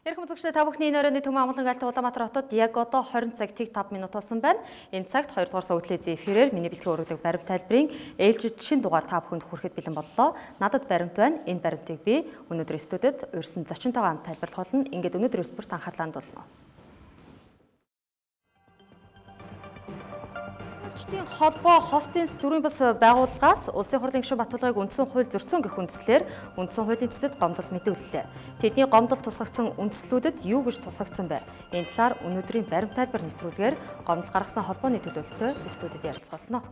Эрхэм үзэгчдээ, та бүхний энэ оройн Төмөн Амгалан айлт Улаанбаатар хотод яг одоо 20 цаг тэг 5 минут болсон байна. Энэ цагт 2 дугаар сувдлын эфирээр миний бэлтгэн өргөдөг баримт тайлбарын ээлжид шин дугаар та бүхэнд хүрэхэд бэлэн боллоо. Надад баримт байна. Энэ баримтыг би өнөөдөр студид урьсан зочинтойгоо хамт тайлбарлах болно. Ингээд өнөөдөр хөтөлбөрт анхаарлаа хандуулна. Хуульчдын холбоо хостинс төрийн бас байгууллагаас Улсын хурлын гишүүн Батулгыг үндсэн хууль зөрчсөн гэх үндслээр үндсэн хуулийн цэцэд гомдол мэдүүллээ. Тэдний гомдол тусгагдсан үндслүүдэд юу гэж тусгагдсан бэ? Энэ талаар өнөөдрийн баримт тайлбар нэвтрүүлгээр гомдол гаргасан холбооны төлөөлөлтөй студид ярилцах болно.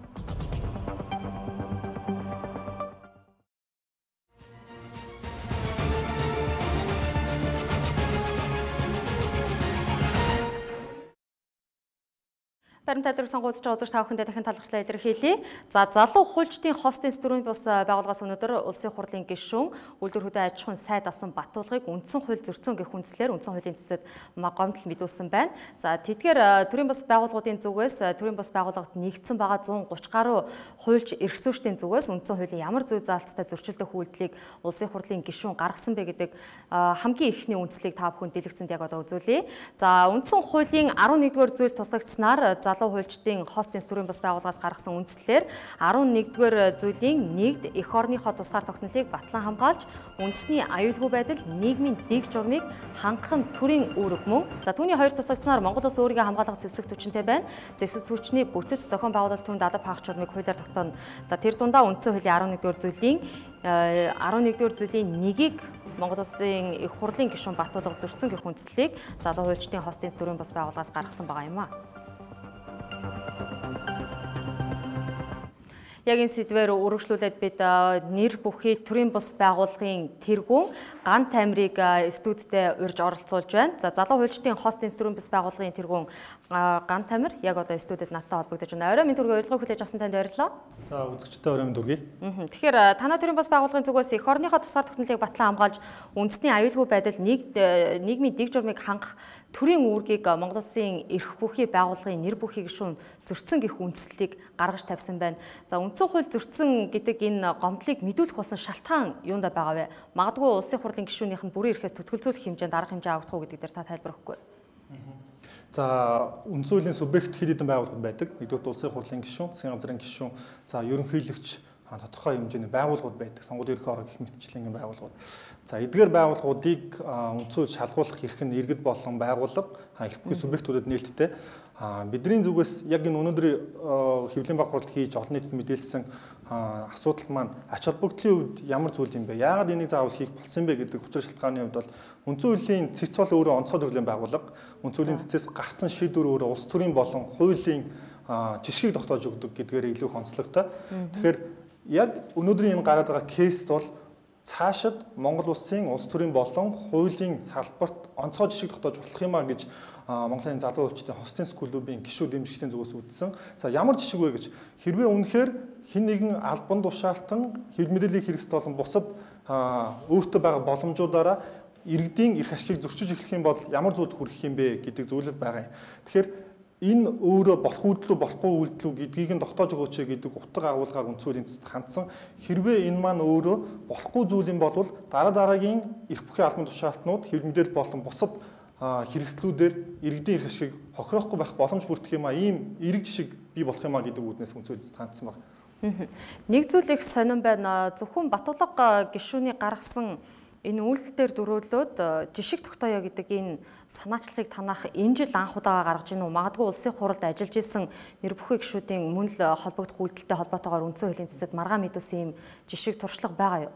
Баримт тайлбарыг сонгож үзэж байгаа үзэгч та бүхэндээ дахин талархлаа илэрхийлье. За, залуу хуульчдын хостын төрийн бус байгууллагаас өнөөдөр Улсын хурлын гишүүн үйлдвэр хөдөө аж ахуйн сайд асан Батулгыг үндсэн хууль зөрчсөн гэх үндслээр үндсэн хуулийн цэцэд гомдол мэдүүлсэн байна. За, тэдгээр төрийн бус байгууллагуудын зүгээс төрийн бус байгууллагад нэгдсэн байгаа 130 гаруй хуульч эрх зүйчдийн зүгээс үндсэн хуулийн ямар зүй заалттай зөрчилдөх үйлдэлийг Улсын хурлын гишүүн гаргасан бэ гэдэг хамгийн эхний үндслийг та бүхэн дэлгэцэнд яг одоо үзүүлье. За, үндсэн хуулийн 11-р зүйл тусгагдсанаар залуу хуульчдын хостын төрийн бас байгууллагаас гаргасан үндслээр 11-р зүйлийн нэгд эх орныхоо тусгаар тогтнолыг батлан хамгаалж үндэсний аюулгүй байдал нийгмийн дэг журмыг хангах нь төрийн үүрэг мөн. За, түүний хоёр тусгагдсанаар Монгол улс өөрийгөө хамгаалах зэвсэг хүчинтэй байна. Зэвсэг хүчний бүтэц зохион байгуулалт түнд алба хаах журмыг хуулиар тогтооно. За, тэр дундаа үндсэн хуулийн 11-р зүйлийн 11-р зүйлийн нэгийг Монгол улсын их хурлын гишүүн Батулга зөрчсөн гэх үндслийг залуу хуульчдын хостын төрийн бас байгууллагаас гаргасан байгаа юм а. Яг энэ сэдвээр үргэлжлүүлээд бид нэр бүхий төрийн бус байгууллагын тэргүүн Ган Таймрыг студидтэй урьж оролцуулж байна. За, залуу хуульчдын хостын төрийн бус байгууллагын тэргүүн Ган Таймар яг одоо студид надтай холбогдож байна. Орой минь түргээ урилгыг хүлээж авсан танд баярлалаа. За, үзэгчдээ орой минь түргэе. Тэгэхээр танай төрийн бас байгууллагын зүгээс эх орныхоо тусгаар тогтнолыг батлан хамгаалж үндэсний аюулгүй байдал нийгмийн дэг журмыг хангах төрийн үүргийг Монгол улсын эрх бүхий байгууллагын нэр бүхий гишүүн зөрчсөн гэх үндслийг гаргаж тавьсан байна. За, үндсэн хууль зөрчсөн гэдэг энэ гомдлыг мэдүүлэх болсон шалтгаан юунда байгаа вэ? Магадгүй улсын хурлын гишүүнийх нь бүрэн эрхээс төтгөлзүүлэх хэмжээнд арга хэмжээ авах уу гэдэг дээр та тайлбар өгөхгүй. За, үндсэн хуулийн субъект хэд хэдэн байгууллагууд байдаг. Нэгдүгээр улсын хурлын гишүүн, засгийн газрын гишүүн, за ерөнхийлөгч тодорхой хэмжээний байгууллагууд байдаг. Сонгуулийн ерөнхий орон гэх мэтчилэн байгууллагууд. За, эдгээр байгууллагуудыг үндсэн хууль шалгуулах эрх нь иргэд болон байгууллага, эрх бүхий субъектүүдэд нээлттэй. Бидний зүгээс яг энэ өнөөдрийн хэвлэлийн баг хуралд хийж олон нийтэд мэдээлсэн асуудал маань ач холбогдлын хувьд ямар зүйл юм бэ? Яагаад энийг заавал хийх болсон юм бэ гэдэг учир шалтгааны хувьд бол үндсэн хуулийн цэц бол өөрөө онцгой төрлийн байгууллага. Үндсэн хуулийн цэцээс гарсан шийдвэр өөрөө улс төрийн болон хуулийн жишгийг тогтоож өгдөг гэдгээр илүү их онцлогтой. Тэгэхээр яг өнөөдрийн энэ гараад байгаа кейс бол цаашид Монгол улсын улс төрийн болон хуулийн салбарт онцгой жишг тогтоож болох юм а гэж Монголын залуу хуульчдын хостын клубын гишүүд дэмжигчдийн зүгээс үзсэн. За, ямар жишг вэ гэж хэрвээ үнэхээр хэн нэгэн албан тушаалтан хэв мэдээллийн хэрэгсэл болон бусад өөртөө байгаа боломжуудаараа иргэдийн эрх ашигыг зөрчиж эхлэх юм бол ямар зүйлд хүрэх юм бэ гэдэг зүйлд байгаа юм. Тэгэхээр энэ өөрөө болох үйлдэл үү болохгүй үйлдэл үү гэдгийг нь тогтоож өгөөч гэдэг утга агуулгаар үндсэн хуулийн цэцэд хандсан. Хэрвээ энэ маань өөрөө болохгүй зүйл юм бол дараа дараагийн эрх бүхий албан тушаалтнууд хэв мэдээлэл болон бусад хэрэгслүүдээр иргэдийн эрх ашигыг хохироохгүй байх боломж бүрдэх юм а, ийм эрэг жишг бий болох юм а гэдэг үүднээс үндсэн хуулийн цэцэд хандсан байна. Нэг зүйл их сонирн байна. Зөвхөн Батулга гишүүний гаргасан энэ үйлдэл дээр дөрөөлөөд жишг тогтооё гэдэг энэ санаачлалыг танах энэ жил анх удаага гаргаж ийн үү? Магадгүй улсын хуралд ажиллаж исэн нэр бүхий гишүүдийн мөн л холбогдох үйлдэлтэй холбоотойгоор үндсэн хуулийн цэцэд маргаан мэдүүлсэн ийм жишг туршлага байгаа юу?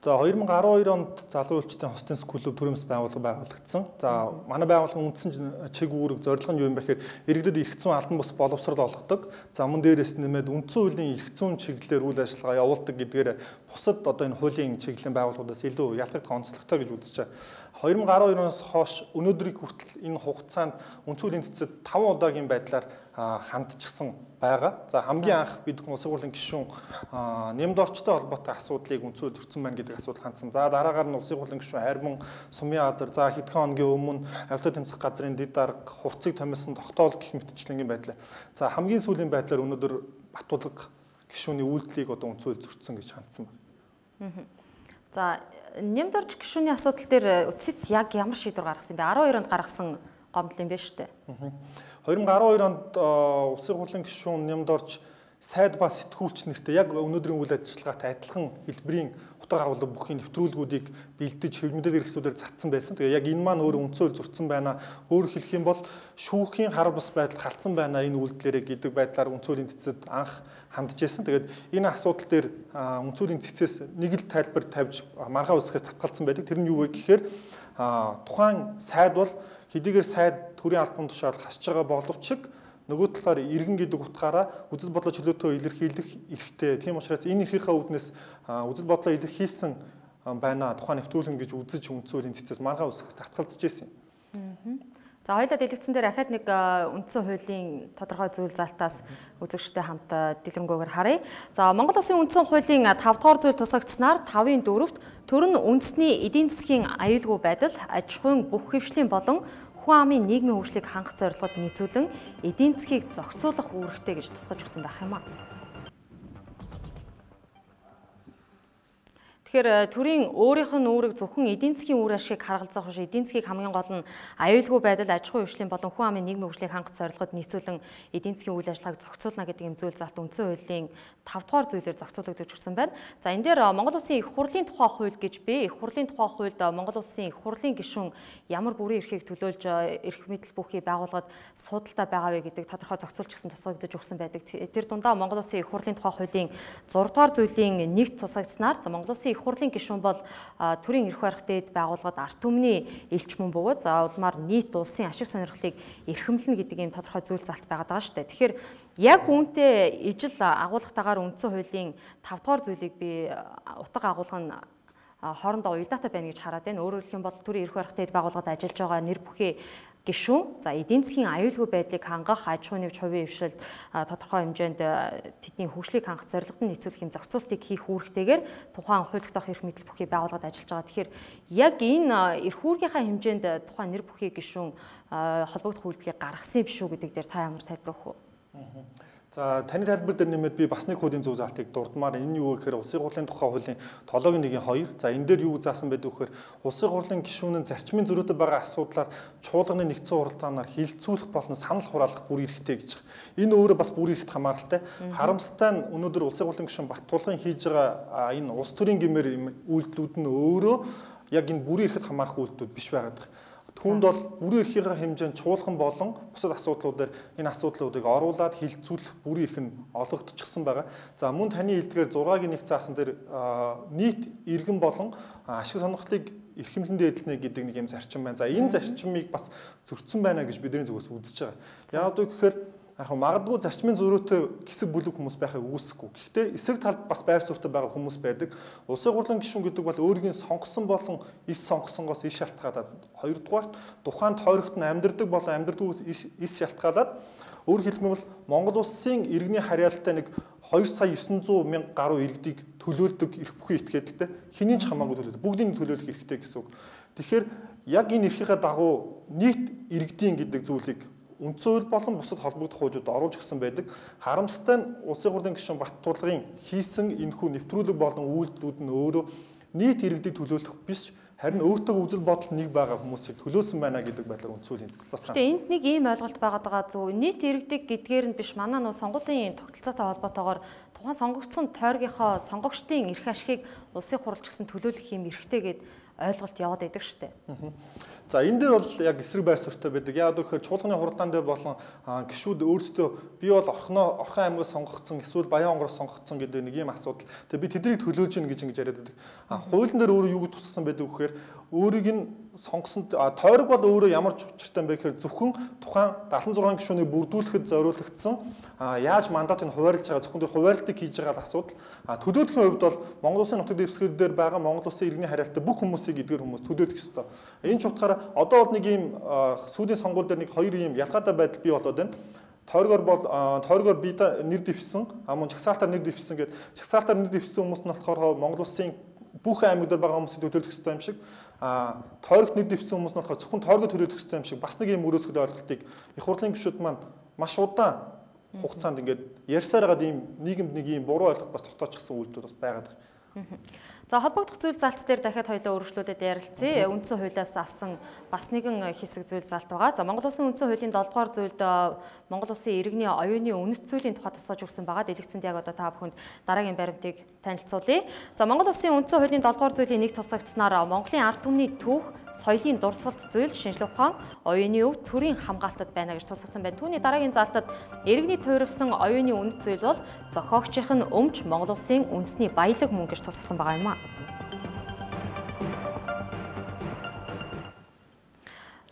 За, 2012 онд залуу хуульчдын хостын клуб төрийн бас байгууллага байгуулагдсан. За, манай байгууллагын үндсэн чиг үүрэг зорилго нь юу юм бэ гэхээр иргэдэд эрх зүйн албан бус боловсрол олгодог. За, мөн дээрээс нэмээд үндсэн хуулийн эрх зүйн чиглэлээр үйл ажиллагаа явуулдаг гэдгээр бусад одоо энэ хуулийн чиглэлийн байгууллагуудаас илүү ялгагдах онцлогтой гэж үзэж байгаа. 2012 оноос хойш өнөөдрийг хүртэл энэ хугацаанд үндсэн хуулийн цэцэд 5 удаагийн байдлаар хандчихсан байгаа. За, хамгийн анх бид улсын хурлын гишүүн нэмд орчтой холбоотой асуудлыг үндсэн хууль зөрчсөн байна гэдэг асуудал хандсан. За, дараагаар нь улсын хурлын гишүүн Армон Сумын Азар, за хэдхэн хоногийн өмнө авилга тэмцэх газрын дэд дарга хурцыг томилсон тогтоол гэх мэтчилэнгийн байдлаа. За, хамгийн сүүлийн байдлаар өнөөдөр Батулга гишүүний үйлдэлийг одоо үндсэн хууль зөрчсөн гэж хандсан байна. За нэмдорж гишүүний асуудал дээр ЦЭЦ яг ямар шийдвэр гаргасан бэ? 12 онд гаргасан гомдол юм байна шүү дээ. 2012 онд Улсын хурлын гишүүн нэмдорж сайд ба сэтгүүлч нэртэй яг өнөөдрийн үйл ажиллагаатай адилхан хэлбэрийн утга агуулга бүхий нэвтрүүлгүүдийг бэлдэж хэвлэл мэдээлэл хэрэгсүүдээр татсан байсан. Тэгээ яг энэ маань өөрөө үндсэн хууль зурцсан байна. Өөрөөр хэлэх юм бол шүүхийн хар бус байдал халдсан байна энэ үйлдэлээрээ гэдэг байдлаар үндсэн хуулийн цэцэд анх хандж байсан. Тэгээд энэ асуудал дээр үндсэн хуулийн цэцээс нэг л тайлбар тавьж маргаан үүсгэхээс татгалзсан байдаг. Тэр нь юу вэ гэхээр тухайн сайд бол хэдийгээр сайд төрийн албан тушаал хасж байгаа боловч нөгөө талаар иргэн гэдэг утгаараа үзэл бодлоо чөлөөтэй илэрхийлэх эрхтэй. Тийм учраас энэ эрхийнхээ үүднээс үзэл бодлоо илэрхийлсэн байна. Тухайн нэвтрүүлэг гэж үзэж үндсэн хуулийн цэцээс маргаан үүсгэх татгалзаж байсан юм. За хоёулаа дэлгэцэн дээр ахаад нэг үндсэн хуулийн тодорхой зүйл залтаас үзэгчтэй хамт дэлгэрэнгүйгээр харъя. За Монгол Улсын үндсэн хуулийн 5 дугаар зүйл тусагдсанаар 5-ын 4-т төр нь үндэсний эдийн засгийн аюулгүй байдал, аж ахуйн бүх хэвшлийн болон хүн амын нийгмийн хөгжлийг хангах зорилгод нийцүүлэн эдийн засгийг зохицуулах үүрэгтэй гэж тусгаж өгсөн байх юм а. Тэгэхээр төрийн өөрийнх нь үүрэг зөвхөн эдийн засгийн үр ашгийг харгалзах биш, эдийн засгийг хамгийн гол нь аюулгүй байдал, аж ахуйн хөгжлийн болон хүн амын нийгмийн хөгжлийг хангах зорилгод нийцүүлэн эдийн засгийн үйл ажиллагааг зохицуулна гэдэг юм зүйл залт үндсэн хуулийн 5 дугаар зүйлээр зохицуулагдаж өгсөн байна. За энэ дээр Монгол Улсын их хурлын тухай хууль гэж би их хурлын тухай хуульд Монгол Улсын их хурлын гишүүн ямар бүрийн эрхийг төлөөлж эрх мэдэл бүхий байгууллагад судалтай байгаа вэ гэдэг тодорхой зохицуулж гисэн тусгагдаж өгсөн байдаг. Тэр дундаа Монгол Улсын их хурлын тухай хуулийн 6 дугаар зүйлийн нэгт тусагдсанаар за Монгол Улсын их хурлын гишүүн бол төрийн эрх барих дээд байгууллагад ард түмний элч мөн бөгөөд за улмаар нийт улсын ашиг сонирхлыг эрхэмлэнэ гэдэг ийм тодорхой зүйл залт байгаад байгаа шүү дээ. Тэгэхээр яг үүнтэй ижил агуулгатайгаар үндсэн хуулийн 5 дугаар зүйлийг би утга агуулга нь хоорондоо уялдаатай байна гэж хараад байна. Өөрөөр хэлэх юм бол төрийн эрх барих дээд байгууллагад ажиллаж байгаа нэр бүхий гишүүн за эдийн засгийн аюулгүй байдлыг хангах, аж ахуйн нэгж хувийн хвшилд тодорхой хэмжээнд тэдний хөгжлийг хангах зорилгод нь нийцүүлэх юм зохицуултыг хийх үүрэгтэйгээр тухайн хууль тогтоох эрх мэдэл бүхий байгууллагад ажиллаж байгаа. Тэгэхээр яг энэ эрх үүргийнхаа хэмжээнд тухайн нэр бүхий гишүүн холбогдох үйлдэлийг гаргасан юм шүү гэдэг дээр та ямар тайлбар өгөх вэ? За таны тайлбар дээр нэмээд би бас нэг хуулийн зөв заалтыг дурдмаар. Энэ юу гэхээр Улсын хурлын тухай хуулийн 7-1-2. За энэ дээр юу заасан байдаг вэ гэхээр Улсын хурлын гишүүн нь зарчмын зөрүүтэй байгаа асуудлаар чуулганы нэгдсэн хуралдаанаар хилцүүлэх болон санал хураалгах бүр эрхтэй гэж. Энэ өөрөө бас бүр эрхт хамааралтай. Харамсалтай нь өнөөдөр Улсын хурлын гишүүн Баттулгын хийж байгаа энэ улс төрийн гэмээр үйлдэлүүд нь өөрөө яг энэ бүрийн эрхэд хамаарах үйлдэлүүд биш байгаад байна. Түүнд бол бүрийн эрхийнхээ хэмжээнд чуулган болон бусад асуудлуудаар энэ асуудлуудыг оруулаад хилцүүлэх бүрийн эрх нь олгогдчихсан байгаа. За мөн таны хэлдгээр 6-гийн 1 заасан дээр нийт иргэн болон ашиг сонирхлыг эрхэмлэн дээдлэнэ гэдэг нэг юм зарчим байна. За энэ зарчмыг бас зөрчсөн байна гэж бидний зүгээс үзэж байгаа. Яг үү гэхээр яг магадгүй зарчмын зөрүүтэй хэсэг бүлэг хүмүүс байхыг үгүйсэхгүй. Гэхдээ эсрэг талд бас байр суурьтай байгаа хүмүүс байдаг. Улсын хурлын гишүүн гэдэг бол өөрийн сонгосон болон ис сонгосонгоос ис шалтгаалаад, хоёрдугаарт тухайн тойрогт нь амьдардаг болон амьдардгүйгээс ис шалтгаалаад, өөрөөр хэлэх юм бол Монгол улсын иргэний харьяалалтай нэг 2 сая 900 мянга гаруй иргэдийг төлөөлдөг эрх бүхий этгээдэлтэй хэний ч хамаагүй төлөөлдөг. Бүгдийг төлөөлөх эрхтэй гэсэн үг. Тэгэхээр яг энэ эрхийнхээ дагуу нийт иргэдийн гэдэг зүйлийг үндсэн хууль болон бусад холбогдох хуулиуд оруулж өгсөн байдаг. Харамсалтай нь Улсын хурлын гишүүн Баттулгын хийсэн энэхүү нэвтрүүлэг болон үйлдэлүүд нь өөрөө нийт иргэдийг төлөөлөх биш, харин өөртөө үзэл бодол нэг байгаа хүмүүсийг төлөөсөн байна гэдэг байдлаар үндсэн хуулийн цэцэл бас хандсан. Гэтэ энд нэг ийм ойлголт байгаад байгаа зү. Нийт иргэдэг гэдгээр нь биш, манай нөө сонгуулийн тогтолцоотой холбоотойгоор тухайн сонгогдсон тойргийнхоо сонгогчдын эрх ашигыг улсын хуралч гэсэн төлөөлөх юм эрхтэй гэд ойлголт яваад байдаг шүү дээ. За энэ дээр бол яг эсрэг байр суурьтай байдаг. Яг гэхээр чуулганы хуралдаан дээр болон гишүүд өөрсдөө би бол Орхон аймгаас сонгогдсон эсвэл Баян онгороос сонгогдсон гэдэг нэг ийм асуудал. Тэгээ би тэднийг төлөөлж гин гэж ингэж яриад байдаг. Хуулийн дээр өөрөө юу гэж тусгасан байдаг вэ гэхээр өөрийг нь сонгосон тойрог бол өөрөө ямар ч учиртай юм бэ гэхээр зөвхөн тухайн 76 гишүүнийг бүрдүүлэхэд зориулагдсан яаж мандатыг хуваарлаж байгаа зөвхөн тэр хуваарлтыг хийж байгаа асуудал. Төлөөлөхийн хувьд бол Монгол Улсын нутаг дэвсгэр дээр байгаа Монгол Улсын иргэний харьяалтай бүх хүмүүсийг эдгээр хүмүүс төлөөлөх ёстой. Энэ ч утгаараа одоо бол нэг ийм сүүлийн сонгуул дээр нэг хоёр ийм ялгаатай байдал бий болоод байна. Тойргоор бол тойргоор би нэр дэвшсэн, мөн жагсаалтаар нэр дэвшсэн гэдэг. Жагсаалтаар нэр дэвшсэн хүмүүс нь болохоор Монгол Улсын бүх аймаг дээр байгаа хүмүүсийг төлөөлөх ёстой юм шиг, тойрогт нэр дэвшсэн хүмүүс нь болохоор зөвхөн тойргоо төлөөлөх ёстой юм шиг бас нэг ийм өрөөсгөл ойлголтыг их хурлын гишүүд маань маш удаан хугацаанд ингээд ярьсаар байгаад ийм нийгэмд нэг ийм буруу ойлголт бас тогтоочихсон үйлдэл бас байгаад байна. За холбогдох зүйл залт дээр дахиад хоёлоо өргөжлүүлээд ярилцъя. Үндсэн хуулиас авсан бас нэгэн хэсэг зүйл залт байгаа. За Монгол Улсын үндсэн хуулийн 7 дугаар зүйлд Монгол Улсын иргэний оюуны үнэт зүйлийн тухай тусгаж өгсөн байгаа. Дэлгэцэнд яг одоо та бүхэнд дараагийн баримтыг танилцуулъя. За Монгол Улсын үндсэн хуулийн 7 дугаар зүйлийн нэг тусгагдсанаар Монголын ард түмний түүх, соёлын дурсгалт зүйл, шинжлэх ухаан, оюуны өв төрийн хамгаалтад байна гэж тусгасан байна. Түүний дараагийн залтад иргэний туйрвсан оюуны үнэт зүйл бол зохиогчийн нь өмч Монгол Улсын үндэсний баялаг мөн гэж тусгасан байгаа юм а.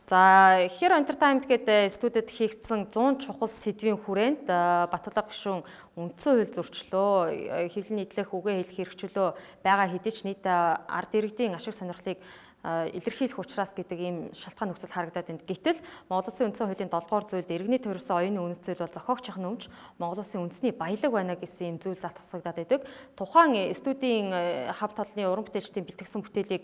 За Hero Entertainment гэдэг студид хийгдсэн 100 чухал сэдвийн хүрээнд Батулга гишүүн үндсэн хууль зөрчлөө, хэвлэл нийтлэх, үгээ хэлэх эрх чөлөө байгаа хэдий ч нийт ард иргэдийн ашиг сонирхлыг илэрхийлэх учраас гэдэг ийм шалтгаан нөхцөл харагдаад байна. Гэтэл Монгол Улсын үндсэн хуулийн 7 дугаар зүйлд иргэний төрсөн оюуны үнэт зүйл бол зохиогч өмч Монгол Улсын үндэсний баялаг байна гэсэн ийм зүйл залт тусгагдаад байдаг. Тухайн студийн хав толны уран бүтээлчдийн бэлтгэсэн бүтээлийг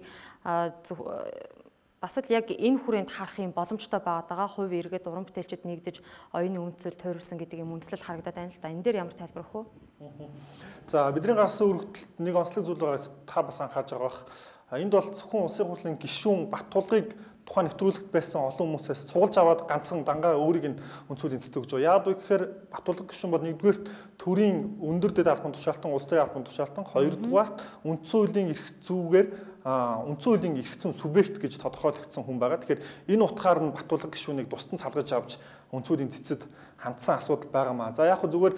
бас л яг энэ хүрээнд харах юм боломжтой байгаад байгаа. Хувь иргэд уран бүтээлчид нэгдэж оюуны үнэт зүйл туйрсан гэдэг юм үндэслэл харагдаад байна л да. Энэ дээр ямар тайлбар өгөх вэ? За бидний гаргасан өргөдөлт нэг онцлог зүйл байгаас та бас анхаарч байгаа бах. Энд бол зөвхөн улсын хурлын гишүүн Батулгыг тухайн нэвтрүүлэгт байсан олон хүмүүсээс цуглаж аваад ганцхан дангаа өөрийг нь үндсэн хуулийн цэцдэг гэж байна. Яагаад вэ гэхээр Батулга гишүүн бол нэгдүгээрт төрийн өндөр дэд албан тушаалтан, улс төрийн албан тушаалтан, хоёрдугаарт үндсэн хуулийн эрх зүйгээр үндсэн хуулийн эрх зүйн субъект гэж тодорхойлогдсон хүн байгаа. Тэгэхээр энэ утгаар нь Батулга гишүүнийг тусдан салгаж авч үндсэн хуулийн цэцэд хандсан асуудал байгаа маа. За яг хөө зүгээр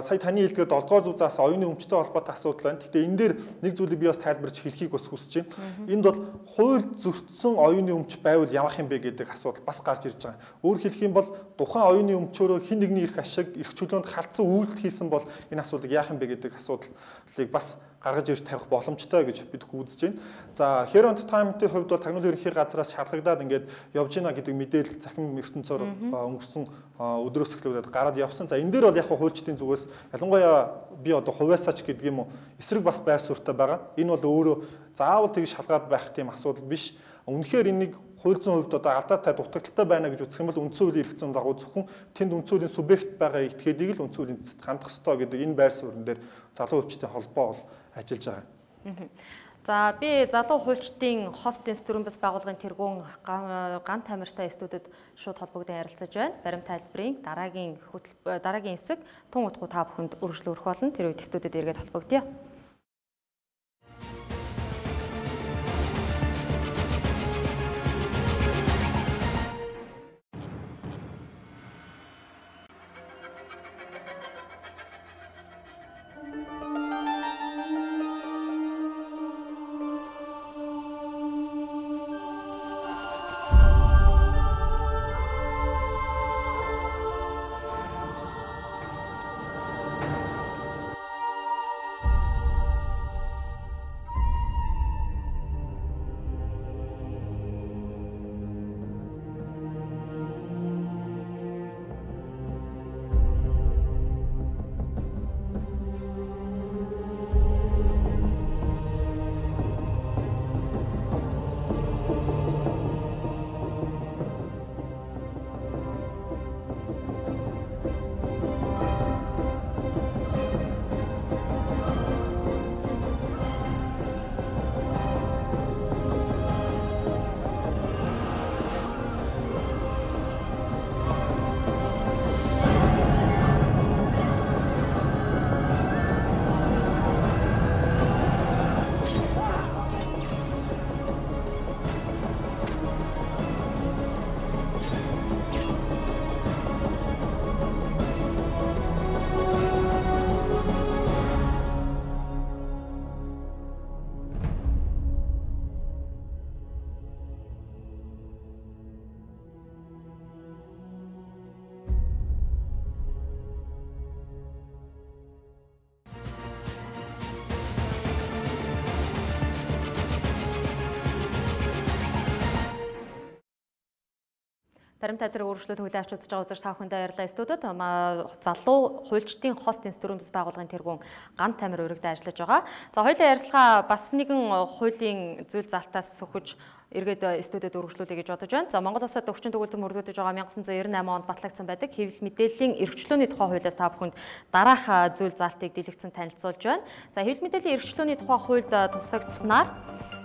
сая таны хэлдгээр 7 дугаар зүй заасан оюуны өмчтэй холбоотой асуудал байна. Гэхдээ энэ дээр нэг зүйлийг би бас тайлбарч хэлхийг бас хүсэж байна. Энд бол хууль зөрчсөн оюуны өмч байвал явах юм бэ гэдэг асуудал бас гарч ирж байгаа. Өөр хэлэх юм бол тухайн оюуны өмчөөрөө хэн нэгний эрх ашиг, эрх чөлөөнд халдсан үйлдэл хийсэн бол энэ асуудлыг яах юм бэ гэдэг асуудлыг бас гаргаж ирж тавих боломжтой гэж бид үзэж байна. За Hero Entertainment-ийн хувьд бол тагнуулын ерөнхий газраас шалгагдаад ингээд явж гинэ гэдэг мэдээлэл захин ертөнцөөр өнгөрсөн өдрөөс эхлүүлээд гараад явсан. За энэ дээр бол яг хуульчдын зүгээс ялангуяа би одоо хувиасаач гэдэг юм уу эсрэг бас байр суурьтай байгаа. Энэ бол өөрөө заавал тэгж шалгаад байх тийм асуудал биш. Үнэхээр энийг хууль зүйн хувьд одоо алдаатай дутагдaltaй байна гэж үзэх юм бол үндсэн хуулийн эрх зүйн дагуу зөвхөн тэнд үндсэн хуулийн субъект байгаа этгээдийг л үндсэн хуулийн цэцэд хандах ёстой гэдэг энэ байр суурин дээр залуу хуульчдын холбоо бол ажиллаж байгаа. За би залуу хуульчдын хост инструмент бас байгууллагын тэргүүн ган тамиртай студид шууд холбогдон ярилцаж байна. Баримт тайлбарын дараагийн хэсэг тун утгуу та бүхэнд үргэлжлүүлэх болно. Тэр үед студид эргээд холбогдъё. Баримт тавьдрыг үргэлжлүүлэн хүлээн авч үзэж байгаа үзэгч та бүхэндээ баярлалаа. Студид залуу хуульчдын хост инструмент байгууллагын тэргүүн ган тамир урагд ажиллаж байгаа. За хоёулаа ярилцлага бас нэгэн хуулийн зүйл залтаас сөхөж Эргээд студиуд үргэлжлүүлье гэж бодож байна. За Монгол улсад өвчин төгөлдөр мөргөдөж байгаа 1998 онд батлагдсан байдаг хэвлэл мэдээллийн эрхчлөөний тухай хуулиас та бүхэнд дараах зүйл заалтыг дэлгэцэн танилцуулж байна. За хэвлэл мэдээллийн эрхчлөөний тухай хуульд тусгагдсанаар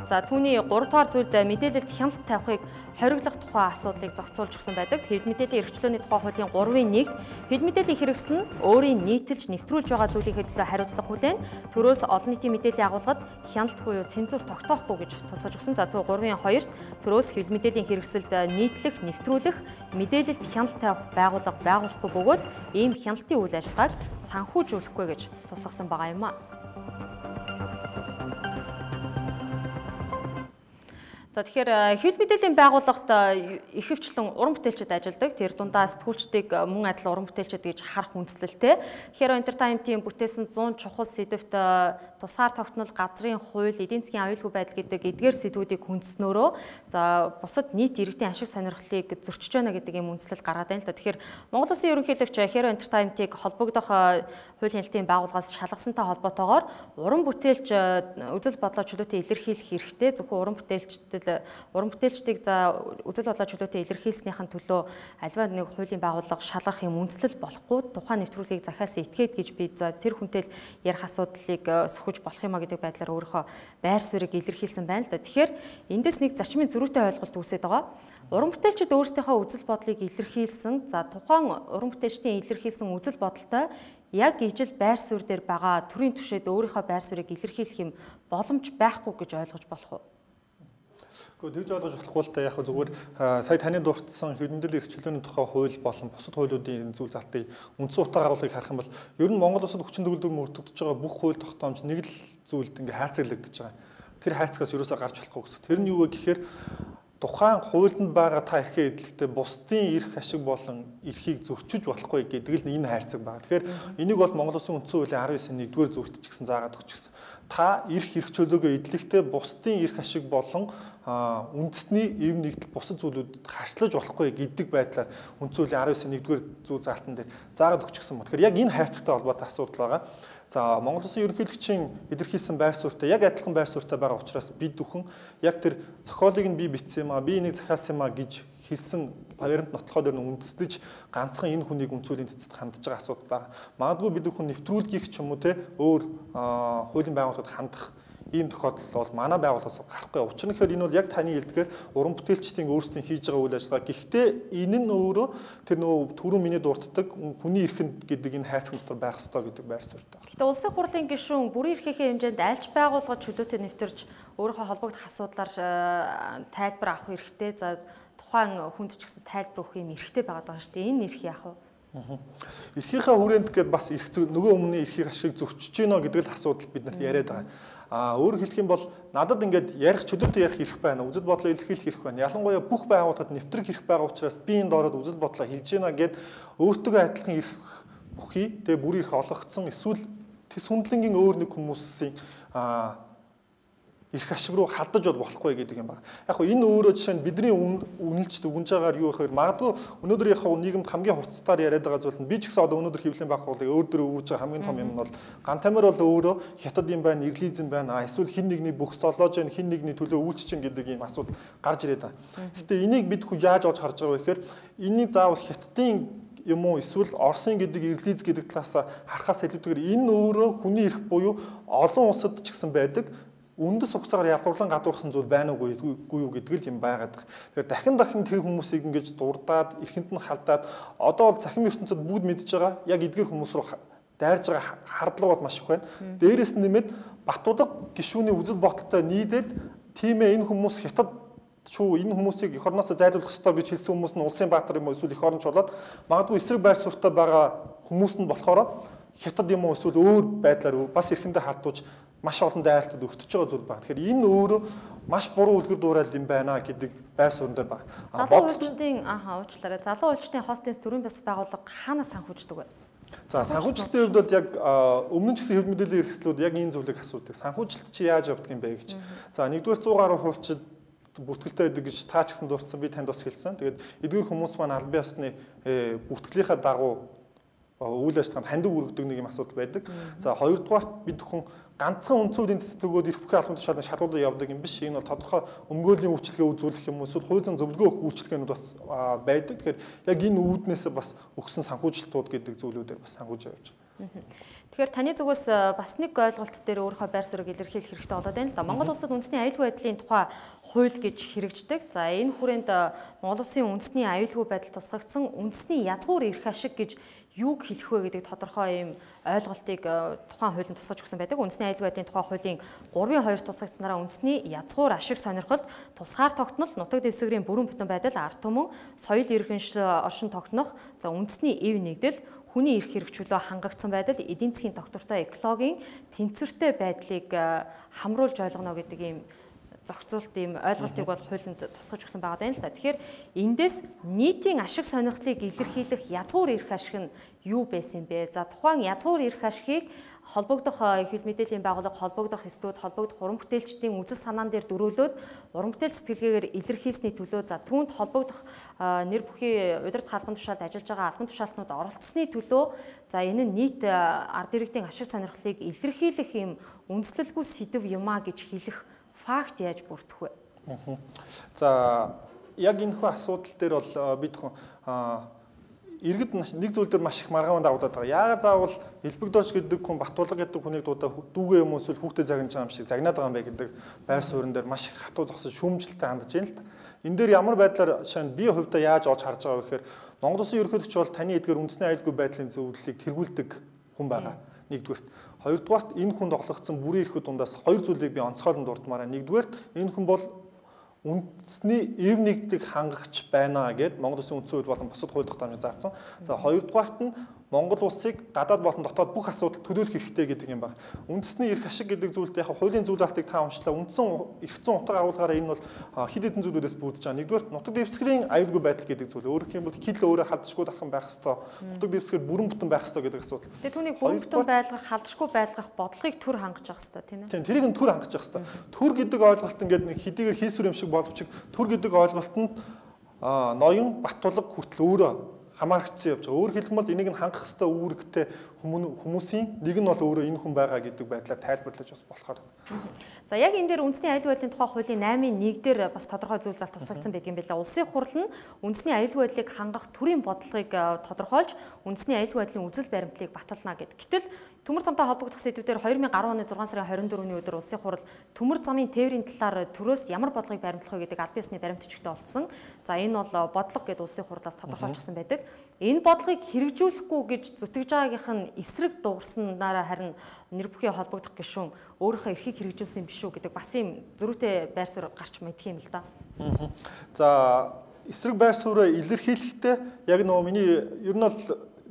за түүний 3 дугаар зүйлд мэдээлэлд хяналт тавихыг хориглох тухай асуудлыг зохицуулж өгсөн байдаг. Хэвлэл мэдээллийн эрхчлөөний тухай хуулийн 3-ын 1-д хэвлэл мэдээллийн хэрэгсэл нь өөрийн нийтэлж нэвтрүүлж байгаа зүйлийнхээ төлөө хариуцлага хүлээн төрөөс олон нийтийн мэдээллийн агуулгад хяналт буюу цензур тогтоохгүй гэж тусгаж өгсөн. За түүн 3-ын 2-т төрөөс хэвлэл мэдээллийн хэрэгсэлд нийтлэх, нэвтрүүлэх, мэдээлэлд хяналт тавих байгууллага байгуулахгүй бөгөөд ийм хяналтын үйл ажиллагааг санхүүжүүлэхгүй гэж тусгасан байгаа юм а. За тэгэхээр хэвлэл мэдээллийн байгууллагт ихэвчлэн уран бүтээлчид ажилладаг. Тэр дундаа сэтгүүлчдийг мөн адил уран бүтээлчид гэж харах үндслэлтэй. Hero Entertainment-ийн бүтээсэн 100 чухал сэдэвт тусгаар тогтнол, газрын хууль, эдийн засгийн аюулгүй байдал гэдэг эдгээр сэдвүүдийг хүндснөөрөө за бусад нийт иргэдийн ашиг сонирхлыг зөрчиж байна гэдэг юм үндслэл гаргаад байна л да. Тэгэхээр Монгол Улсын ерөнхийлөгч Hero Entertainment-ийг холбогдох хууль хяналтын байгууллагаас шалгасантай холбоотойгоор уран бүтээлч үзэл бодлоо чөлөөтэй илэрхийлэх эрхтэй. Зөвхөн уран бүтээлчдийг за үзэл бодлоо чөлөөтэй илэрхийлснийхэн төлөө альва нэг хуулийн байгууллага шалгах юм үндслэл болохгүй тухайн нэвтрүүлгийг захиалсан этгээд гэж би за тэр хүнтэй л ярих асуудлыг сөхөж болох юм а гэдэг байдлаар өөрийнхөө байр суурийг илэрхийлсэн байна л да. Тэгэхээр эндээс нэг зарчмын зөрүүтэй ойлголт үүсээд байгаа. Уран бүтээлчид өөрсдийнхөө үзэл бодлыг илэрхийлсэн за тухайн уран бүтээлчдийн илэрхийлсэн үзэл бодолтой яг ижил байр суурь дээр байгаа төрийн түвшээд өөрийнхөө байр суурийг илэрхийлэх юм боломж байхгүй гэж ойлгож болох уу? Гэхдээ тэгж ойлгож болохгүй л та яг зүгээр сая таны дурдсан хэвлэл мэдээллийн эрхчлөөний тухай хууль болон бусад хуулиудын зүйл залтыг үндсэн утга агуулгыг харах юм бол ер нь Монгол улсад хүчин төгөлдөр мөрдөгдөж байгаа бүх хууль тогтоомж нэг л зүйлд ингээ хайрцаглагдаж байгаа. Тэр хайрцагаас ерөөсөө гарч болохгүй гэсэн. Тэр нь юу вэ гэхээр тухайн хуульд байгаа та эрхээ эдлэхдээ бусдын эрх ашиг болон эрхийг зөрчиж болохгүй гэдэг л энэ хайрцаг байна. Тэгэхээр энийг бол Монгол Улсын үндсэн хуулийн 19-ийн 1-р зүйлд ч гэсэн заагаад өгчихсэн. Та эрх эрх чөлөөгөө эдлэхдээ бусдын эрх ашиг болон үндэсний эв нэгдэл бусад зүйлүүдэд харшлаж болохгүй гэдэг байдлаар үндсэн хуулийн 19-ийн 1-р зүйл заалтан дээр заагаад өгчихсэн. Тэгэхээр яг энэ хайрцагтай холбоотой асуудал байгаа. За Монгол Улсын ерөнхийлөгчийн илэрхийлсэн байр суурьтай яг адилхан байр суурьтай байгаа учраас бид бүхэн яг тэр зохиолыг нь би бичсэн юм а, би энийг захиалсан юм а гэж хэлсэн баримт нотлохоо дээр нь үндэслэж ганцхан энэ хүнийг үндсэн хуулийн цэцэд хандж байгаа асуудал байгаа. Магадгүй бид бүхэн нэвтрүүлгийх ч юм уу те өөр хуулийн байгууллагад хандах ийм тохиолдол бол манай байгууллагаас гарахгүй. Учир нь гэхээр энэ бол яг таны хэлдгээр уран бүтээлчдийн өөрсдийн хийж байгаа үйл ажиллагаа. Гэхдээ энэ нь өөрөө тэр нөгөө түрүү миний дурддаг хүний эрхэнд гэдэг энэ хайрцаг дотор байх ёстой гэдэг байр суурьтай. Гэхдээ улсын хурлын гишүүн бүрийн эрхийнхээ хэмжээнд альж байгууллага чөлөөтэй нэвтэрч өөрийнхөө холбогдох асуудлаар тайлбар авах эрхтэй. За тухайн хүнд ч гэсэн тайлбар өгөх юм эрхтэй байгаа даа шүү дээ. Энэ эрх яах вэ? Эрхийнхээ хүрээнд гээд бас эрх нөгөө өмнө эрхийг ашиг зөрчиж гинэ гэдэг л асуудал бид нарт яриад байгаа. А өөрөөр хэлэх юм бол надад ингээд ярих чөлөөтэй ярих эрх байна, үзэл бодлоо илэрхийлэх эрх байна. Ялангуяа бүх байгууллагад нэвтрэх эрх байгаа учраас би энд ороод үзэл бодлоо хэлж гинэ гэд өөртөө адилхан эрх бүхий тэгээ бүрийн эрх олгогдсон эсвэл тэс хүндлэнгийн өөр нэг хүмүүсийн эрх ашиг руу халдаж бол болохгүй гэдэг юм байна. Яг хөө энэ өөрөө жишээ нь бидний үнэлж дүгнж байгаагаар юу гэхээр магадгүй өнөөдөр яг нийгэмд хамгийн хурцтаар яриад байгаа зүйл нь би ч гэсэн одоо өнөөдөр хэвлэлийн байгууллагыг өөр дөр өвөрж байгаа хамгийн том юм нь бол гантамир бол өөрөө хятад юм байна, ирлизм байна, эсвэл хин нэгний бөхс толоож байна, хин нэгний төлөө үйлчиж чинь гэдэг ийм асуудал гарч ирээд байгаа. Гэтэ энийг бид хүн яаж олж харж байгаа вэ гэхээр энийг заавал хятадын юм уу эсвэл Оросын гэдэг ирлиз гэдэг талаас харахаас илүүтэйгээр энэ өөрөө хүний эрх буюу олон улсад ч гэсэн байдаг үндэс угсаагаар ялгуурлан гадуурхсан зүйл байна уугүй юу гэдэг л юм байгаад байгаа. Тэгэхээр дахин дахин тэр хүмүүсийг ингэж дурдаад, эрхэнд нь халдаад одоо бол цахим ертөнцид бүгд мэдж байгаа яг эдгэр хүмүүс рүү дайрж байгаа хардлага бол маш их байна. Дээрээс нь нэмээд Батудаг гишүүний үзэл бодолтой нийлээд тийм ээ энэ хүмүүс хятад шүү энэ хүмүүсийг эх орноосоо зайлуулах ёстой гэж хэлсэн хүмүүс нь улсын баатар юм уу эсвэл эх оронч болоод магадгүй эсрэг байр суурьтай байгаа хүмүүс нь болохоор хятад юм уу эсвэл өөр байдлаар бас эрхэндээ халдууж маш олон дайралтад өртөж байгаа зүйл байна. Тэгэхээр энэ өөрөө маш буруу үлгэр дуурайл юм байна гэдэг байр суурин дээр байна. Залуу хуульчдын уучлаарай. Залуу хуульчдын хостын төрийн бус байгууллага хаанаас санхүүждэг вэ? За санхүүжилтийн хувьд бол яг өмнө нь ч гэсэн хэвлэл мэдээллийн эрхслүүд яг энэ зүйлийг асуудаг. Санхүүжилт чи яаж явдаг юм бэ гэж. За нэгдүгээр 100 гаруй хуульчид бүртгэлтэй байдаг гэж та ч гэсэн дурдсан, би танд бас хэлсэн. Тэгээд эдгээр хүмүүс маань албан ёсны бүртгэлийнхаа дагуу үйл ажиллагаанд хандив үргэдэг нэг юм асуудал байдаг. За хоёрдугаарт бид бүхэн ганцхан үндсэн хуулийн цэцгүүд эрх бүхий албан тушаалын шалгуулаа явдаг юм биш. Энэ бол тодорхой өмгөөллийн үйлчилгээ үзүүлэх юм эсвэл хууль зүйн зөвлөгөө өгөх үйлчилгээнүүд бас байдаг. Тэгэхээр яг энэ үүднээсээ бас өгсөн санхүүжилтүүд гэдэг зүйлүүдээр бас санхүүж явж байгаа. Тэгэхээр таны зүгээс бас нэг ойлголт дээр өөрийнхөө байр суурийг илэрхийлэх хэрэгтэй болоод байна л да. Монгол улсад үндэсний аюулгүй байдлын тухай хууль гэж хэрэгждэг. За энэ хүрээнд Монгол улсын үндэсний аюулгүй байдал тусгагдсан үндэсний язгуур эрх ашиг гэж юуг хэлэх вэ гэдэг тодорхой ийм ойлголтыг тухайн хуулинд тусгаж өгсөн байдаг. Үндэсний аюулгүй байдлын тухай хуулийн 3-2 тусгагдсанараа үндэсний язгуур ашиг сонирхолд тусгаар тогтнол, нутаг дэвсгэрийн бүрэн бүтэн байдал, ард түмэн, соёл иргэншил оршин тогтнох, за үндэсний эв нэгдэл, хүний эрх хэрэгчлөө хангагдсан байдал, эдийн засгийн тогтвортой экологийн тэнцвэртэй байдлыг хамруулж ойлгоно гэдэг ийм зохицуулт, ийм ойлголтыг бол хуулинд тусгаж өгсөн байгаа даа л да. Тэгэхээр эндээс нийтийн ашиг сонирхлыг илэрхийлэх язгуур эрх ашиг нь юу байсан бэ? За тухайн язгуур эрх ашигыг холбогдох хэл мэдээллийн байгууллага, холбогдох эстүүд, холбогдох уран бүтээлчдийн үзэл санаан дээр дөрөөлөөд уран бүтээл сэтгэлгээгээр илэрхийлсний төлөө, за түүнд холбогдох нэр бүхий удирдах албан тушаалд ажиллаж байгаа албан тушаалтнууд оролцсны төлөө, за энэ нь нийт ард иргэдийн ашиг сонирхлыг илэрхийлэх юм үндэслэлгүй сэдв юм а гэж хэлэх факт яаж бүрдэх вэ? За яг энэ хүү асуудал дээр бол бид хүн иргэд нэг зүйл дээр маш их маргаан дагуулдаг байгаа. Яагаад заавал Элбэг Дорж гэдэг хүн Батулга гэдэг хүнийг дуудаа дүүгээ юм эсвэл хүүхдээ загнаж байгаа юм шиг загнаад байгаа юм бэ гэдэг байр суурин дээр маш их хатуу зогсож шүүмжлэлтэй хандаж байна л да. Энэ дээр ямар байдлаар жишээ нь би хувьдаа яаж олж харж байгаа вэ гэхээр Монгол Улсын ерөнхийлөгч бол таны эдгээр үндэсний аюулгүй байдлын зөвлөлийг тэргүүлдэг хүн байгаа. Нэгдүгээрт. Хоёрдугаарт энэ хүнд олгогдсон бүрийн эрхүүд дундаас хоёр зүйлийг би онцгойлон дурдмаараа. Нэгдүгээрт энэ хүн бол үндэсний эв нэгдлийг хангагч байна гэд Монгол Улсын үндсэн хууль болон бусад хууль тогтоомж заасан. За хоёрдугаарт нь Монгол улсыг гадаад болон дотоод бүх асуудал төлөөлөх хэрэгтэй гэдэг юм байна. Үндэсний эрх ашиг гэдэг зүйлд яг хуулийн зүйл заалтыг та уншлаа. Үндсэн эрх зүйн утга агуулгаараа энэ бол хэд хэдэн зүйлүүдээс бүрдэж байгаа. Нэгдүгээрт нутаг дэвсгэрийн аюулгүй байдал гэдэг зүйл. Өөрөөр хэлбэл хил өөрөө халдшгүй дархан байх ёстой. Нутаг дэвсгэр бүрэн бүтэн байх ёстой гэдэг асуудал. Тэгээ түүнийг бүрэн бүтэн байлгах, халдшгүй байлгах бодлогыг төр хангаж явах ёстой, тийм ээ. Тийм, тэрийг нь төр хангаж явах ёстой. Төр гэдэг ойлголт ингээд нэг хэдийгээр хийсвэр юм шиг боловч төр гэдэг ойлголтод ноён Батулга хүртэл өөрөө хамаарагдсан явж байгаа. Өөрөөр хэлэх юм бол энийг нь хангах ёстой үүрэгтэй хүмүүсийн нэг нь бол өөрөө энэ хүн байгаа гэдэг байдлаар тайлбарлаж бас болохоор. За яг энэ дээр үндэсний аюулгүй байдлын тухай хуулийн 8-1 дээр бас тодорхой зүйл заалт тусгагдсан байдаг юм байна. Улсын хурал нь үндэсний аюулгүй байдлыг хангах төрийн бодлогыг тодорхойлж үндэсний аюулгүй байдлын үзэл баримтлалыг батална гэд. Гэтэл төмөр замтай холбогдох сэдвүүдээр 2010 оны 6 сарын 24-ний өдөр Улсын хурал төмөр замын тээврийн талаар төрөөс ямар бодлогыг баримтлах вэ гэдэг албан ёсны баримт бичигтэй олдсон. За энэ бол бодлого гэд Улсын хурлаас тодорхойлчихсан байдаг. Энэ бодлогыг хэрэгжүүлэхгүй гэж зүтгэж байгаагийнх нь эсрэг дуурсанараа харин нэр бүхий холбогдох гишүүн өөрийнхөө эрхийг хэрэгжүүлсэн юм биш үү гэдэг бас юм зөрүүтэй байр суурь гарч мэдх юм л да. За эсрэг байр сууриа илэрхийлэхдээ яг нөгөө миний ер нь бол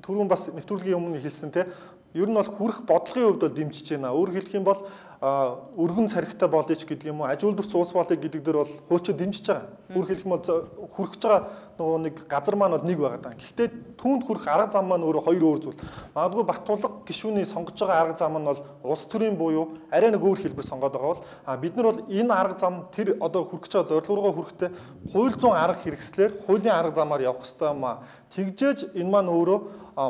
түрүүн бас нэвтрүүлгийн өмнө хэлсэн те ер нь бол хүрэх бодлогын хувьд бол дэмжиж байна. Өөрөөр хэлэх юм бол өргөн цархитай болъё ч гэдэг юм уу, аж үйлдвэрч улс болъё гэдэг дээр бол хуульчид дэмжиж байгаа. Өөрөөр хэлэх юм бол хүрэх байгаа нөгөө нэг газар маань бол нэг байгаа даа. Гэхдээ түүнд хүрэх арга зам маань өөрөө хоёр өөр зүйл. Магадгүй Батулга гишүүний сонгож байгаа арга зам нь бол улс төрийн буюу арай нэг өөр хэлбэр сонгоод байгаа бол бид нар бол энэ арга зам тэр одоо хүрэх гэж байгаа зорилго руугаа хүрэхдээ хууль зүйн арга хэрэгслээр хуулийн арга замаар явах ёстой юм аа. Тэгжээж энэ маань өөрөө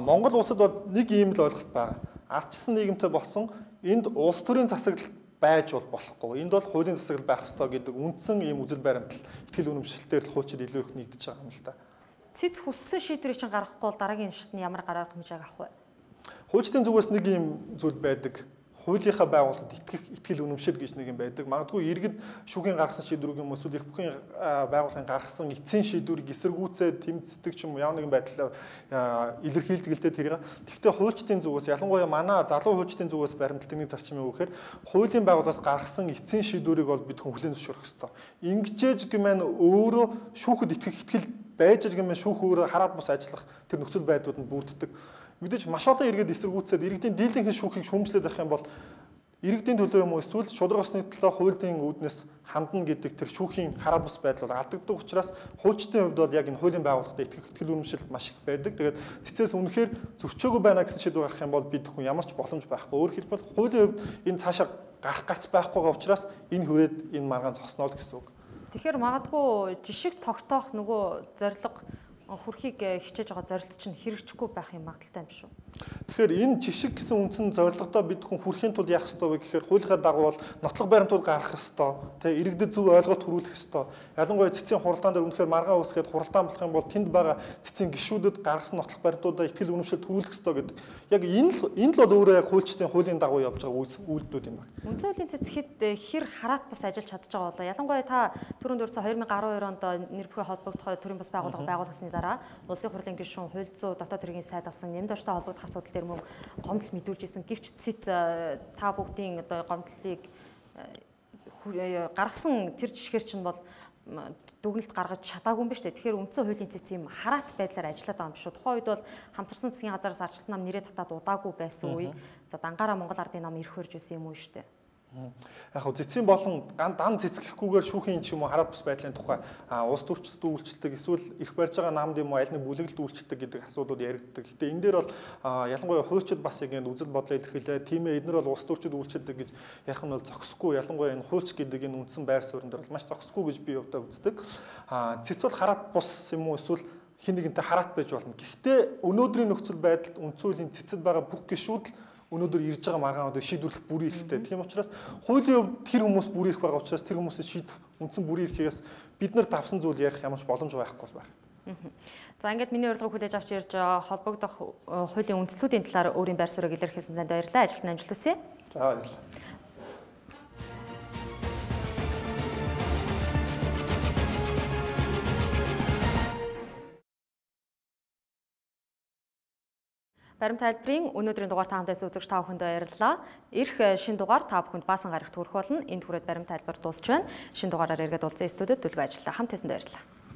Монгол улсад бол нэг ийм л ойлголт байгаа. Ардчсан нийгэмтэй болсон энд улс төрийн засаглал байж бол болохгүй. Энд бол хуулийн засаглал байх ёстой гэдэг үндсэн ийм үзэл баримтлал, итгэл үнэмшилтээр л хуульчид илүү их нэгдэж байгаа юм л да. Цэц хүссэн шийдвэрийг чинь гаргахгүй бол дараагийн шатны ямар арга хэмжээг авах вэ? Хуульчдын зүгээс нэг ийм зүйл байдаг. Хуулийнхаа байгууллагад итгэх итгэл үнэмшил гэж нэг юм байдаг. Магадгүй иргэд шүүхийн гаргасан шийдвэрийг юм эсвэл эрх бүхийн байгууллагын гаргасан эцсийн шийдвэрийг эсэргүүцээд тэмцдэг ч юм уу ямар нэгэн байдлаар илэрхийлдэг л дээ тэрийг. Тэгэхдээ хуульчдын зүгээс ялангуяа манай залуу хуульчдын зүгээс баримтлагдаг нэг зарчим юу гэхээр хуулийн байгууллагаас гаргасан эцсийн шийдвэрийг бол бид хүн хүлээн зөвшөөрөх ёстой. Ингэжээж гэмээр өөрөө шүүхэд итгэх итгэл байж гэмээр шүүх өөрөө хараад бус ажиллах тэр нөхцөл байдлууд нь бүрддэг. Мэдээж маш олон иргэд эсэргүүцээд иргэдийн дийлэнхэн шүүхийг шүүмжлээд байх юм бол иргэдийн төлөө юм уу эсвэл шударга ёсны төлөө хуулийн үүднээс хандна гэдэг тэр шүүхийн хараад бус байдал бол алдагддаг учраас хуульчдын хувьд бол яг энэ хуулийн байгууллагад итгэх итгэл үнэмшил маш их байдаг. Тэгээд цэцээс үнэхээр зөрчөөгүй байна гэсэн шийдвэр гаргах юм бол бид хүн ямар ч боломж байхгүй. Өөрөөр хэлбэл хуулийн хувьд энэ цаашаа гарах гарц байхгүйгаа учраас энэ хүрээд энэ маргаан зогсноо л гэсэн үг. Тэгэхээр магадгүй жишг тогтоох нөгөө зорилго Хүрхийг хичээж байгаа зорилт чинь хэрэгжихгүй байх юм магадaltaй юм шүү. Тэгэхээр энэ жишг гэсэн үндсэн зорилгодоо бид хүн хүрэхийн тулд яах ёстой вэ гэхээр хуулийнхаа дагуу бол нотлох баримтууд гаргах ёстой, тэ иргэдэд зөв ойлголт төрүүлэх ёстой. Ялангуяа цэцгийн хуралдаан дээр үнэхээр маргаан үүсгээд хуралдаан болох юм бол тэнд байгаа цэцгийн гишүүдэд гаргасан нотлох баримтуудаа итгэл үнэмшил төрүүлэх ёстой гэдэг. Яг энэ л бол өөрөө яг хуульчдын хуулийн дагуу явж байгаа үйлдэлүүд юм байна. Үндсэн хуулийн цэцхэд хэр хараат бус ажиллаж чадж байгаа болоо. Ялангуяа та түрүүнд дурдсан 2012 онд нэр бүхий холбогдох төрийн бус байгууллага байгуулагдсаны дараа Улсын хурлын гишүүн, хууль зүйн дотоод хэргийн сайд асан нэмд орштой холбогдох асуудал дээр мөн гомдол мэдүүлж исэн. Гэвч цэц та бүгдийн одоо гомдлыг гаргасан тэр жишгээр чинь бол дүгнэлт гаргаж чадаагүй юм ба штэ. Тэгэхээр үндсэн хуулийн цэц юм хараат байдлаар ажиллаад байгаа юм шүү. Тухайн үед бол хамтарсан засгийн газараас арчилсан нам нэрээ татаад удаагүй байсан үе. За дангаараа Монгол Ардын нам ирэх хөрж исэн юм уу штэ. Яг хөө цэцгийн болон дан цэцгэхгүйгээр шүүхийн ч юм уу хараат бус байдлын тухай улс төрчдөд үйлчлдэг эсвэл эрх барьж байгаа намд юм уу аль нэг бүлэглэлд үйлчлдэг гэдэг асуудлууд яригддаг. Гэтэ энэ дээр бол ялангуяа хуульчид бас яг энэ үзэл бодлоо илэрхийлээ. Тийм ээ, эднэр бол улс төрчид үйлчлдэг гэж ярих нь бол зохисгүй. Ялангуяа энэ хуульч гэдэг энэ үндсэн байр суурин дээр бол маш зохисгүй гэж би хувьдаа үздэг. Цэц бол хараат бус юм уу эсвэл хин нэгэнтэй хараат байж болно. Гэхдээ өнөөдрийн нөхцөл байдалд үндсэн хуулийн цэцэд байгаа бүх гишүүд л өнөөдөр ирж байгаа маргаануудыг шийдвэрлэх бүрийн эрхтэй. Тийм учраас хуулийн хувьд тэр хүмүүс бүрийн эрх байгаа учраас тэр хүмүүсээ шийдэх үндсэн бүрийн эрхээс бид нар давсан зүйл ярих ямар ч боломж байхгүй байх. За ингээд миний урилгыг хүлээж авч ярьж холбогдох хуулийн үндслүүдийн талаар өөрийн байр суурийг илэрхийлсэн танд баярлалаа. Ажилд амжилт хүсье. За баярлалаа. Баримт тайлбарын өнөөдрийн дугаар та хамтаас үзэгч та бүхэнд баярлалаа. Ирэх шинэ дугаар та бүхэнд баасан гарагт хүрэх болно. Энд хүрээд баримт тайлбар дуусч байна. Шинэ дугаараар эргээд уулзсан студид дүлгөө ажиллаа. Хамт байсан баярлалаа.